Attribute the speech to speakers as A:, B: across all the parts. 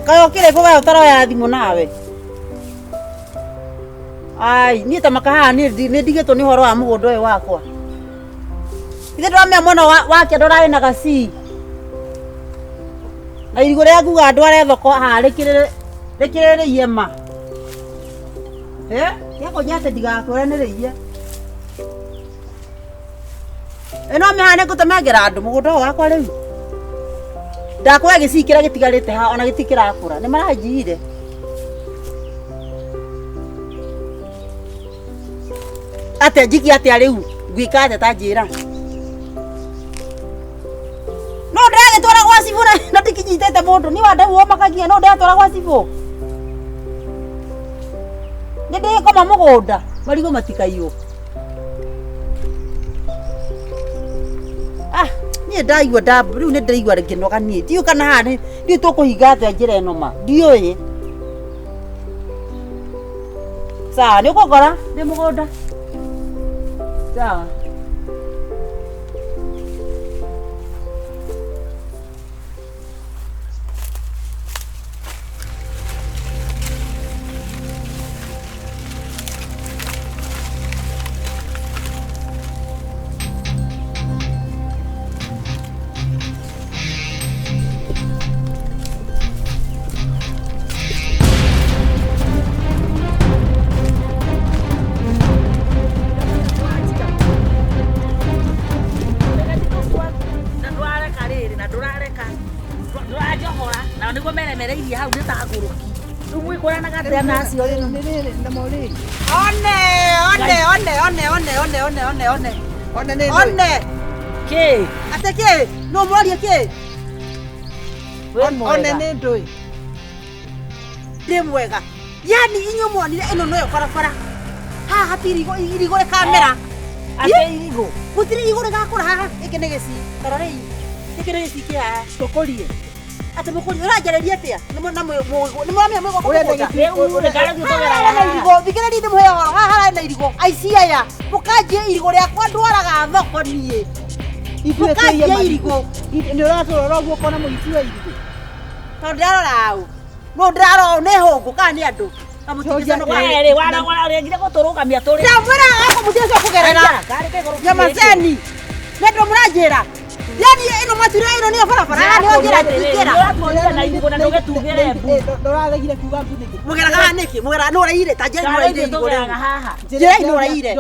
A: Kaĩ ũkĩrĩ kũ we ũtaroya thimũ nawe? Ai, niĩ ta makahaha niĩ nĩ ndigĩtwo nĩ ũhoro wa mũgũnda ũyũ wakwa. Ithe ndĩramenya mwena wa kĩanda ũrarĩ na gacii. Na irigũ rĩrĩa nguga ndware thoko haha rĩkĩrĩ rĩiye ma. Eh, gĩakũnjĩra atĩ ndigakwĩre nĩ rĩiye. Ĩno mĩhaha nĩ ngũtemangĩra andũ mũgũnda ũyũ wakwa rĩu. Ndakwĩra gĩcii kĩrĩa gĩtigarĩte haha ona gĩtirĩ kĩrakũra. Nĩ maranjiyire. Atĩa njikie atĩa rĩu? Ngwĩka atĩa ta njĩra. No ndĩragĩtwara gwa cibũ na ndikinyitĩte mũndũ. Niĩ wandau ũmakagia no ndĩratwara gwa cibũ. Nĩ ndĩkoma mũgũnda marigũ matikaiywo. Ah, niĩ ndaigua nda rĩu nĩ ndĩraigua ngĩnoga niĩ. Ndiũĩ kana haha nĩ ndiũĩ tũkũhinga atĩa njĩra ĩno ma. Ndiũĩ. Sawa, nĩ ũkũngora ndĩ mũgũnda. Sawa.
B: Na ndũrareka rĩrĩ na ndũrareka ndũranjohora na nĩguo meremereirie hau nĩ ta ngũrũki rĩu mwĩkũranaga atĩa na acio rĩu
A: One, one, one, one, one, one, one, one, one.
C: One nĩ
A: One.
B: kĩ
A: Atĩ kĩ? No mũrorie kĩ?
B: wĩ
C: One
B: mwega
C: nĩ ndũĩ.
A: Ndĩ mwega. Yani inyuĩ mwonire ĩno noyo barabara. Haha hatirĩ irigũ irigũ rĩkamera.
B: Atĩ irigũ
A: Gũtirĩ irigũ rĩgakũra haha. Gĩkĩ nĩ gĩcii. Ta rorei. Gĩkĩ nĩ gĩcii kĩ haha.
C: Tũkũrie.
A: Atĩ mũkũrie ũranjarĩria atĩa? Nĩ mũ- na mwĩ- mwĩ- nĩ mũramenya mwĩ gũkũ
C: Ũrenda
A: mũgũnda?
B: rĩu rĩ karĩ
A: Haha hararĩ na irigũ, thikĩrĩria ndĩmũhe ũhoro. Haha hararĩ na irigũ. Aici aya, mũkanjie irigũ rĩakwa ndwaraga thoko niĩ.
C: Ithuĩ
A: Mũkanjie
C: tũiye
A: irigũ.
C: Nĩ ũratũrora ũguo ũkona mũici wa irigũ.
A: Tondũ ndĩrarora ũ? Nũ ndĩrarora ũ? Nĩ hũngũ kana nĩ andũ? Na mũtingĩconoka.
B: Werĩ warengire gũtũrũgamia tũrĩ
A: Ndamwĩra gũkũ mũtingĩcoka kũgerera.
B: Karĩ kĩgũrũ
A: Nyamaceni. Nĩ andũ mũranjĩra. Yani ĩno mwatire ĩno nĩyo barabara. Haha nĩho njĩra ingĩra.
B: Ũratuonia na irigũ na ndũgĩtugĩre mbu
C: Ndũraregire kuga mbu nĩkĩ?
A: Mũgeraga haha nĩkĩ? Mũgeraga nũ ũraiyire? Ta njĩra nũ
B: Karĩ
A: ũraiyire
B: ithuĩ
A: irigũ
B: tũgeraga
A: rĩu.
B: haha
A: Njĩra ĩno ũraiyire.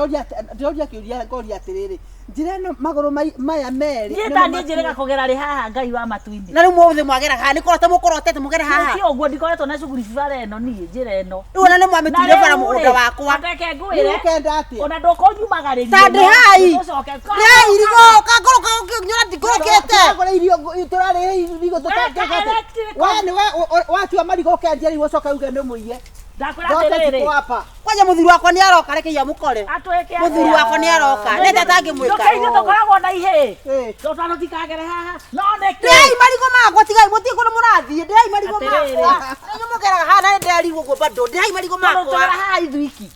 C: Ndĩroria kĩũria ngoria atĩrĩrĩ. Njĩra ĩno magũrũ maya merĩ.
B: niĩ ta niĩ njĩrĩga kũgera rĩ haha ngai wa matu-inĩ
A: Na rĩu mũthĩ mwageraga haha. Nĩ kũrota mũkorotete mũgere haha.
B: ti ũguo ndikoretwo na cuguri bara ĩno niĩ njĩra ĩno
A: Rĩu ona nĩ mwamĩtuire bara mũgũnda wakwa.
B: reke
C: Rĩu
B: ngwĩre
C: ũkenda atĩa?
B: ona ndũkũnyumagaririe
A: Ta ndĩhai.
B: tũcoke
A: Ndĩhai irigũ. Kangũrũka nyona ndikũrũkĩte.
C: Tũragũra irio tũrarĩhe irigũ tũtangĩhota.
B: Electric-
C: We nĩwe watua marigũ ũkendia rĩu ũcoke uge nĩ mũiye.
B: Ndakwĩra
C: Ndote
B: atĩrĩrĩ
C: ziko hapa.
A: Kwanja mũthuri wakwa nĩ aroka reke iya mũkore.
B: atwĩke
A: Mũthuri wakwa nĩ aroka. Nĩ atĩa atangĩmwĩka?
B: Ndũkĩithuĩ tũkoragwo na ihĩĩ
C: Eh.
B: tũtano tikagere haha no nĩkĩ
A: Ndĩhai marigũ makwa tigai mũthiĩ kũndũ mũrathiĩ. Ndĩhai marigũ
B: Atĩrĩrĩ.
A: makwa. Inyuĩ mũgeraga haha na nĩndĩrarigwo ũguo bado. Ndĩhai marigũ
B: tondũ
A: makwa.
B: tũgera haha ithuiki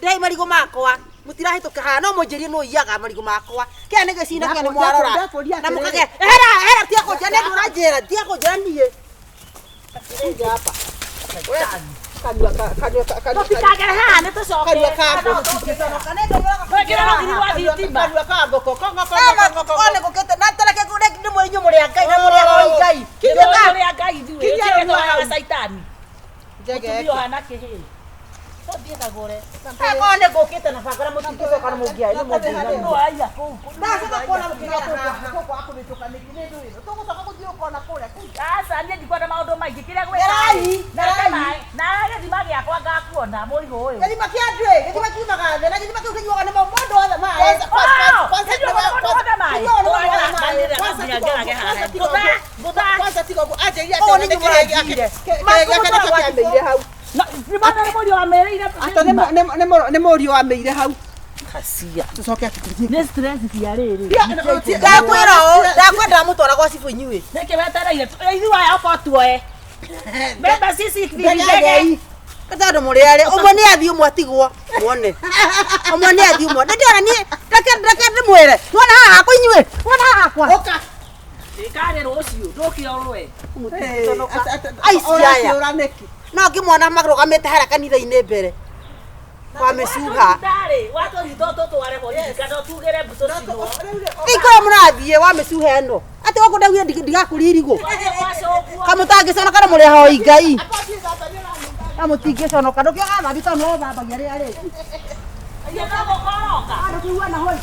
A: Ndĩhai marigũ makwa. Mũtirahĩtũka haha no mũnjĩrie nũ ũiyaga marigũ makwa. Kĩrĩa nĩ gĩcina kĩrĩa nĩ mwarora.
C: Ndakũria
A: Na
C: atĩrĩrĩ.
A: mũkage hera hera tiga kũnjĩra nĩ andũ ũranjĩra tiga kũnjĩra niĩ.
C: Kuja hapa. Kanua kanua kanua
B: tũtikagere haha nĩ tũcoke
C: kanua ka ngũkũ.
B: Twĩkĩre rũgiri rwa thitima
C: Kanua ka ngũkũ. Kongo kongo kongo.
A: One gũkĩte na tareke nĩ mwĩ inyuĩ mũrĩ a Ngai na mũrĩ a Ngai.
B: Ithuĩ tũrĩ a Ngai ithuĩ
C: Kinya
B: ithuĩ
C: rũrua
B: tũraga
C: hau.
B: caitani
C: Njege.
B: mũtumia ũhana kĩhĩĩ tũthiĩ kagũre
A: Akorwo nĩ ngũkĩte na banga na mũtingĩcoka na mũngĩa nĩ mũngĩiganwo.
B: nũ aiya kũu
A: Ndacoka kuona mũkĩgera haha.
C: Tũgũcoka gũthiĩ ũkona kũrĩa kũu.
B: aca niĩ ndikwenda maũndũ maingĩ kĩrĩa
A: Gerai, gerai.
B: na gĩthima gĩakwa ngakuona mũigũ ũyũ
A: Gĩthima kĩa andũ ĩ, gĩthima kiumaga thĩ na gĩthima kĩu kĩnyuagwo nĩ mũndũ wothe maĩ. Kĩnyuagwo nĩ mũndũ wothe maĩ.
C: Kwanza tiga ũguo. Anjĩrire
A: Ũguo
C: atĩ
A: nĩ
C: nĩ
A: inyuĩ
C: kĩrĩa
A: mũranjire.
C: gĩake gĩake nĩkĩo kĩamĩire hau.
B: mũriũ wamĩrĩire
C: Atĩ nĩ mũriũ wamĩire hau.
B: kacia
C: Tũcoke atĩ
B: nĩ stress cia rĩrĩ
A: Ndakwĩra ũũ, ndakwenda ndamũtwara gwa cibũ inyuĩ.
B: nĩkĩ wetereire ithuĩ aya oka tuoe mbembe cici ndege
A: Ndegei. Nĩ tondũ mũrĩ erĩ, ũmwe nĩ athiĩ ũmwe atigwo, muone. Ũmwe nĩ athiĩ ũmwe. Nĩ ndĩrona niĩ, reke reke ndĩmwĩre. Nĩwona haha hakwa inyuĩ? Nĩwona haha hakwa?
C: Ũka.
B: Ĩkarĩ rũciũ ndũkĩorwe.
A: Aici aya.
C: Ũrakĩũra nĩkĩ?
A: No ngĩmona marũgamĩte harĩa kanitha-inĩ mbere kwa mĩcuha.
B: Ndarĩ watũnyita tũtware borithi kana tugĩre mbutũ cinwo.
A: Rĩu kũrĩa mũrathiĩ wa mĩcuha ĩno atĩ gũkũ ndaugire ndigakũria irigũ. Kamũtangĩconoka na mũrĩ ahoi Ngai. Na mũtingĩconoka ndũkĩoga thambi tondũ no thambagia rĩrĩa rĩngĩ. Andũ kũigua na hoi.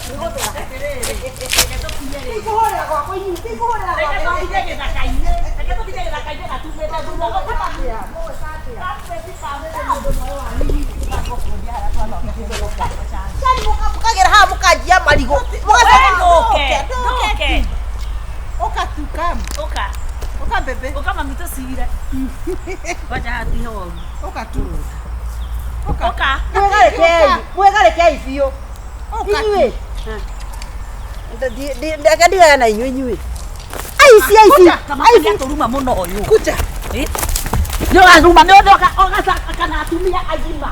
A: Tikũhũrĩra gwakwa inyuĩ, tikũhũrĩra gwakwa. Yaani mũkagĩra haha mũkanjia marigũ. Mũgacoka
C: Ũka tu come. Ũka bebe. Ũka tu.
A: Mwĩgarĩkei, mwĩgarĩkei biũ.
C: Ũka tu.
A: Inyuĩ. Reke ndigane na inyuĩ inyuĩ. Aici aici aici.
B: Tũruma mũno ũyũ
C: Kuja.
B: nĩ ũgaruma nĩ ũndũ kana atumia agima.